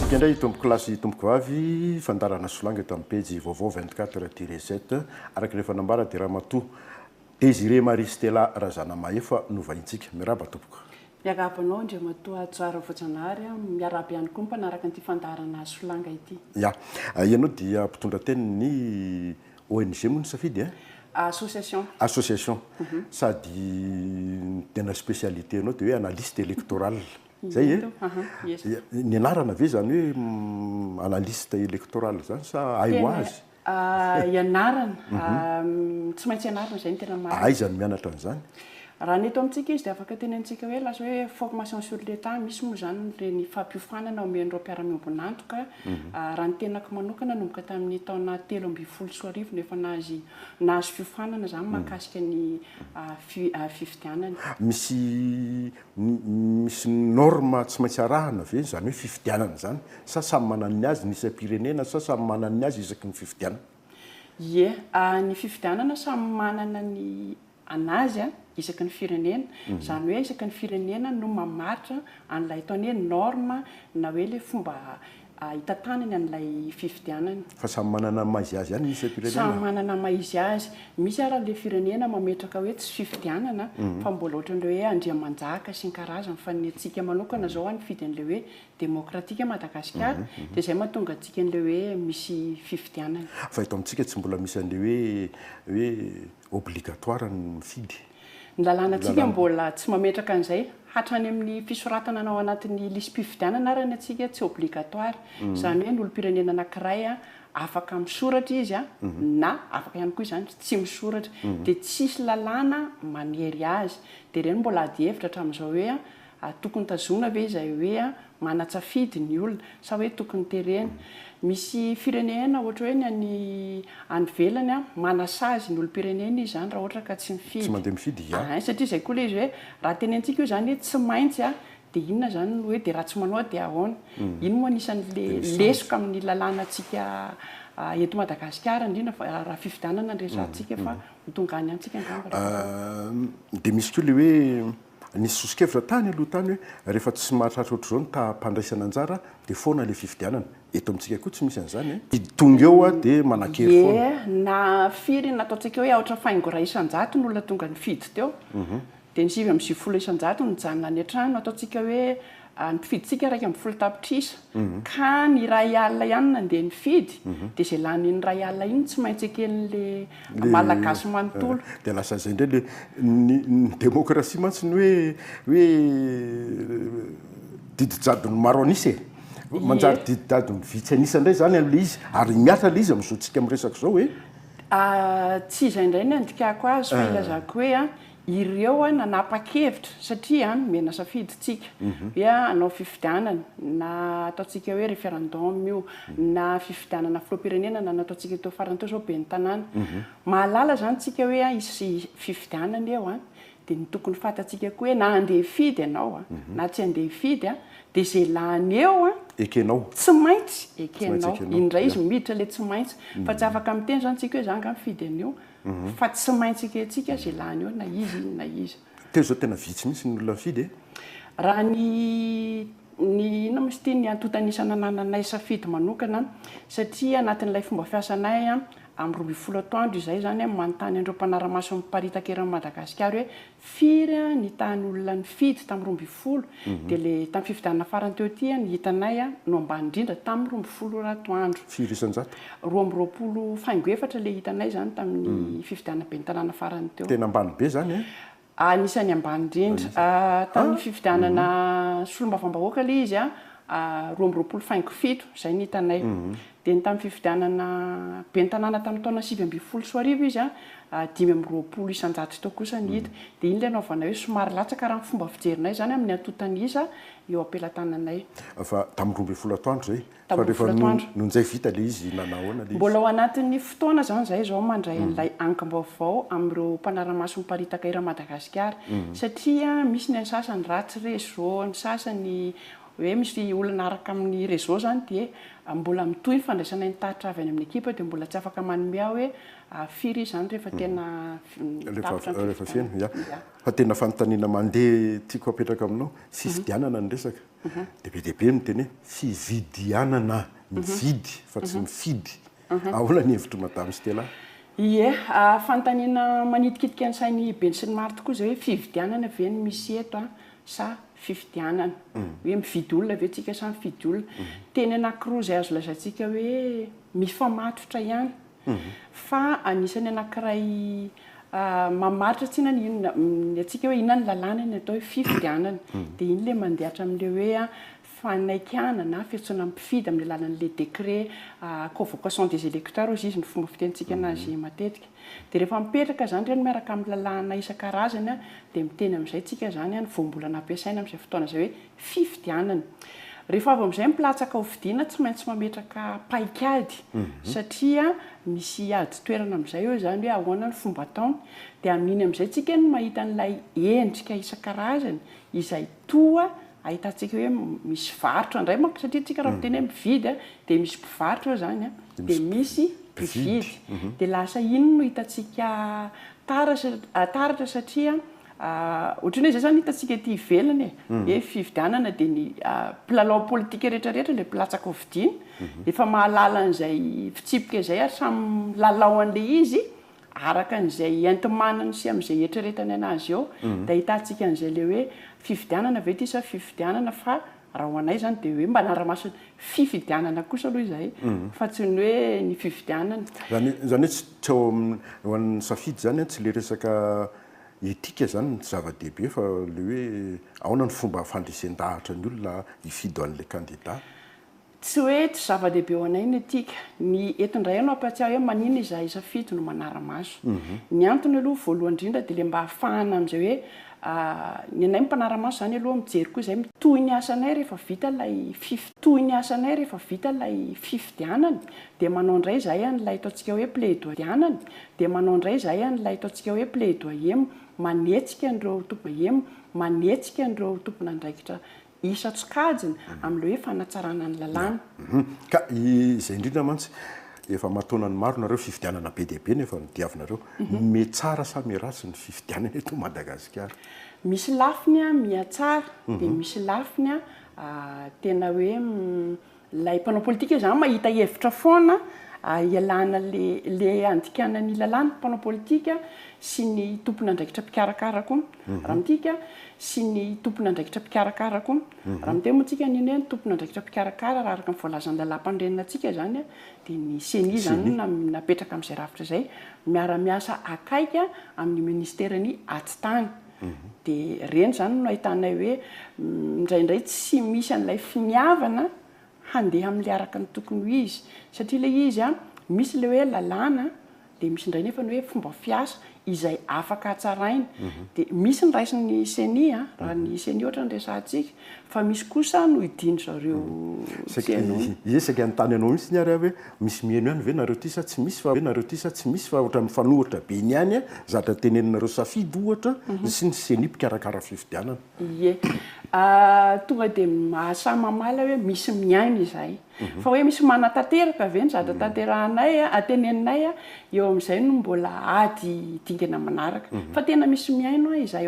Miarahaba antsika indray tompoko lahy sy tompoko vavy, fandaharana Solanga eto amin'ny pejy vaovao 24 tiret 7. Araka ny efa nambara dia Ramatoa Désiré Marie Stella Razanamahefa no vahintsika. Miarahaba tompoko. Miarahaba anao Andriamatoa Hajoara Voajanahary, miarahaba ihany koa ny mpanaraka an'ity fandaharana Solanga ity. Ya, ianao dia mpitondra tenin'ny ONG moa ny safidy eh? Association. Association. Sady ny tena spécialité anao dia hoe analyste électoral. Zay eh? Ny anarana ve zany hoe analyste électoral zany sa hay ho azy? Ianarana. Tsy maintsy ianarana izay no tena marina. Aiza no mianatra an'izany? Raha ny eto amintsika izy dia afaka tenenintsika hoe lasa hoe formation sur l'Etat, misy moa izany ireny fampiofanana omen'ireo mpiara-miombon'antoka. Raha ny tenako manokana nanomboka tamin'ny taona 2013 no efa nahazo nahazo fiofanana izany mahakasika ny fifidianana. Misy misy norme tsy maintsy arahana ve izany hoe fifidianana izany sa samy manana ny azy ny isam-pirenena sa samy manana ny azy isaky ny fifidianana? Ie, ny fifidianana samy manana ny anazy isaky ny firenena, izany hoe isaky ny firenena no mamaritra an'ilay ataony hoe norme na hoe ilay fomba hitantanany an'ilay fifidianana. Fa samy manana ny maha izy azy ihany ny isam-pirenena? Samy manana ny maha izy azy. Misy ara ilay firenena mametraka hoe tsy fifidianana fa mbola ohatran'ilay hoe andriamanjaka sy ny karazany fa ny antsika manokana izao nifidy an'ilay hoe Demokratika Madagasikara dia izay mahatonga antsika an'ilay hoe misy fifidianana. Fa eto amintsika tsy mbola misy an'ilay hoe hoe obligatoire ny mifidy. Ny lalànantsika mbola tsy mametraka an'izay. Hatrany amin'ny fisoratana ao anatin'ny lisi-pifidianana ary ny antsika tsy obligatoire. Izany hoe ny olom-pirenena anankiray afaka misoratra izy na afaka ihany koa izany tsy misoratra. Dia tsisy lalàna manery azy. Dia ireny mbola adihevitra hatramin'izao hoe Tokony tazonina ve izay hoe manan-tsafidy ny olona sa hoe tokony terena? Misy firenena ohatra hoe ny any any ivelany manasazy ny olom-pirenena izy izany raha ohatra ka tsy mifidy. Tsy mandeha mifidy, ya. Ein, satria izay koa ilay izy hoe raha tenentsika io izany hoe tsy maintsy dia inona izany no hoe dia raha tsy manao dia ahoana? Iny moa anisan'ilay lesoka amin'ny lalànantsika eto Madagasikara indrindra fa raha fifidianana no resahantsika fa ho tonga any ihany tsika angamba rehefa avy eo. Dia misy koa ilay hoe Nisy soso-kevitra tany aloha tany hoe rehefa tsy mahatratra ohatr'izao ny taham-pandraisana anjara dia foana ilay fifidianana. Eto amintsika koa tsy misy an'izany e. Tonga eo aho dia manan-kery foana. Ie, na firy na ataontsika hoe aotra faingo 1% ny olona tonga nifidy teo, dia ny 99% nijanona any an-trano, ataontsika hoe ny mpifidintsika 11 tapitrisa, ka ny 1000 ihany nandeha nifidy, dia izay lanin'ny 1000 iny tsy maintsy eken'ilay Malagasy manontolo. Dia lasa izay indray le ny ny démocratie mantsy ny hoe hoe didy jadon'ny maro an'isa e. Manjary didy jadon'ny vitsy an'isa indray izany amin'ilay izy ary mihatra ilay izy amin'izao tsika miresaka izao e. Tsy izay indray ny andikako azy fa ilazako hoe Ireo nanapa-kevitra satria nomena safidy tsika hoe hanao fifidianana na ataontsika hoe referendum io na fifidianana filoham-pirenena na nataontsika teo farany teo zao ben'ny tanàna. Mahalala zany tsika hoe hisy fifidianana eo dia ny tokony fantatsika koa hoe na handeha hifidy ianao na tsy handeha hifidy dia izay lany eo Ekenao. tsy maintsy ekenao. Iny indray izy miditra ilay tsy maintsy fa tsy afaka miteny zany tsika hoe za angaha mifidy an'io Fa tsy maintsy ekentsika izay lany eo na iza iny na iza. Teo izao tena vitsy mihitsy ny olona nifidy e. Raha ny ny inona moa izy ity, ny antontan'isa nanananay safidy manokana satria anatin'ilay fomba fiasanay amin'ny 12 atoandro izay izany manontany an'ireo mpanara-maso miparitaka eran'i Madagasikara hoe Firy ny tahan'ny olona nifidy tamin'ny 12? Dia ilay tamin'ny fifidianana farany teo ity ny hitanay no ambany indrindra tamin'ny 12 ora atoandro. Firy isan-jato? 22 faingo 4 ilay hitanay izany tamin'ny fifidianana ben'ny tanàna farany teo. Tena ambany be izany e? Anisan'ny ambany indrindra. Tamin'ny fifidianana solombavambahoaka ilay izy, 22 faingo 7, izay no hitanay. Dia ny tamin'ny fifidianana ben'ny tanàna tamin'ny taona 2019 izy, 25% teo kosa ny hita. Dia iny ilay anaovanay hoe somary latsaka raha ny fomba fijerinay izany amin'ny antontan'isa eo am-pelatananay. Fa tamin'ny 12 atoandro izay? Fa Tamin'ny rehefa 12 atoandro. nonjay vita ilay izy nanahoana ilay izy? Mbola ao anatin'ny fotoana izany izahay izao mandray an'ilay angom-baovao amin'ireo mpanara-maso miparitaka eran'i Madagasikara. Satria misy ny an'ny sasany ratsy réseau, ny sasany. hoe misy olona araka amin'ny réseau zany, dia mbola mitohy ny fandraisana ny tatitra avy any amin'ny ekipa, dia mbola tsy afaka manome aho hoe firy izy zany rehefa tena rehefa rehefa feno ya. Fa tena fanontaniana mandeha tiako apetraka aminao, fifidianana ny resaka, de be dia be no teny hoe fividianana, mividy fa tsy mifidy. Ahoana ny hevitry Madame Stella? Ie, fanontaniana manitikitika ny sainy be sy ny maro tokoa zay hoe fividianana ve no misy eto a sa fifidianana, hoe mividy olona ve tsika sa mifidy olona? Teny anankiroa zay azo lazaintsika hoe mifamatotra ihany, fa anisan'ny anankiray mamaritra tsina ny inona ny antsika hoe inona ny lalàna ny atao hoe fifidianana, dia iny le mandeha hatramin'le hoe fanaikana na fiantsoana mpifidy amin'ny alalan'le décret convocation des électeurs ozy izy, ny fomba fitentsika anazy matetika. Dia rehefa mipetraka zany reny miaraka amin'ny lalàna isan-karazany a, dia miteny amin'izay tsika zany a ny voambolana ampiasaina amin'izay fotoana zay hoe fifidianana. Rehefa avy amin'izay mipilatsaka ho fidiana, tsy maintsy mametraka paikady, satria misy ady toerana amin'izay eo zany hoe ahoana ny fomba ataony. Dia amin'iny amin'izay tsika no mahita an'ilay endrika isan-karazany izay toa ahitantsika hoe misy varotra indray manko, satria tsika raha miteny hoe mividy a, dia misy mpivarotra eo zany a, dia misy mpividy. Dia lasa iny no hitantsika taratra, satria ohatrany hoe zay zany hitantsika aty ivelany e, hoe fividianana, dia ny mpilalao politika rehetrarehetra, le mpilatsaka ho fidiana, efa mahalala an'izay fitsipika izay ary samy lalao an'le izy araka an'izay enti-manany sy amin'izay eritreretany anazy eo. Dia ahitantsika an'izay le hoe fividianana ve ty sa fifidianana? Fa raha ho anay zany dia hoe mba manara-maso fifidianana kosa aloha izahay, fa tsy ny hoe ny fividianana. Zany hoe tsy ao amin'ny ho an'ny Safidy zany a, tsy le resaka etika zany ny zava-dehibe, fa le hoe ahoana ny fomba fandresen-dahatra ny olona hifidy an'le candidat. Tsy hoe tsy zava-dehibe ho anay ny etika. Ny eto indray no ampatsiahy hoe manina izahay Safidy no manara-maso. Ny antony aloha voalohany indrindra dia le mba ahafahana amin'izay hoe ny anay mpanara-maso zany aloha mijery koa izay mitohy ny asanay rehefa vita ilay fif tohy ny asanay rehefa vita ilay fifidianana, dia manao indray izahay an'ilay ataontsika hoe plaidoyer, dia manao indray izahay an'ilay ataontsika hoe plaidoyer, manetsika an'ireo tompo manetsika an'ireo tompon'andraikitra isan-tsokajiny amin'ilay hoe fanatsarana ny lalàna. Ka izay indrindra mantsy, efa mataonany maro nareo, fifidianana be dia be nefa nodiavinareo. Mihatsara sa miharatsy ny fifidianana eto Madagasikara? Misy lafiny a mihatsara, dia misy lafiny a tena hoe lay mpanao politika zany mahita hevitra foana ialana le andikana ny lalàna, mpanao politika sy ny tompon'andraikitra mpikarakara koa. Raha mitika sy ny tompon'andraikitra mpikarakara koa, raha miteny moa tsika niny hoe ny tompon'andraikitra mpikarakara, raha araka ny voalazan'ny lalàm-panorenana antsika zany a, dia ny CENI zany no napetraka amin'izay rafitra izay, miara-miasa akaiky amin'ny ministeran'ny atitany. Dia reny zany no ahitanay hoe indraindray tsy misy an'ilay finiavana handeha amin'ilay araka ny tokony ho izy, satria ilay izy a misy ilay hoe lalàna, dia misy indray nefa ny hoe fomba fiasa izay afaka hatsaraina. Dia misy ny raisin'ny CENI a, raha ny CENI ohatra no resahantsika, fa misy kosa no idin-dry zareo tsy hainao. Ie, saika hanontany anao mihitsy ny ary aho hoe misy mihaino ihany ve nareo ty sa tsy misy, fa hoe nareo ty sa tsy misy, fa ohatra mifanohitra be ny ihany a, zavatra teneninareo Safidy ohatra sy ny CENI mpikarakara fifidianana. Ie, tonga dia mahasahy mamaly aho hoe misy mihaino izahay. Fa hoe misy manatanteraka ve ny zavatra tanterahanay, teneninay, eo amin'izay no mbola ady dingana manaraka. Fa tena misy mihaino izahay.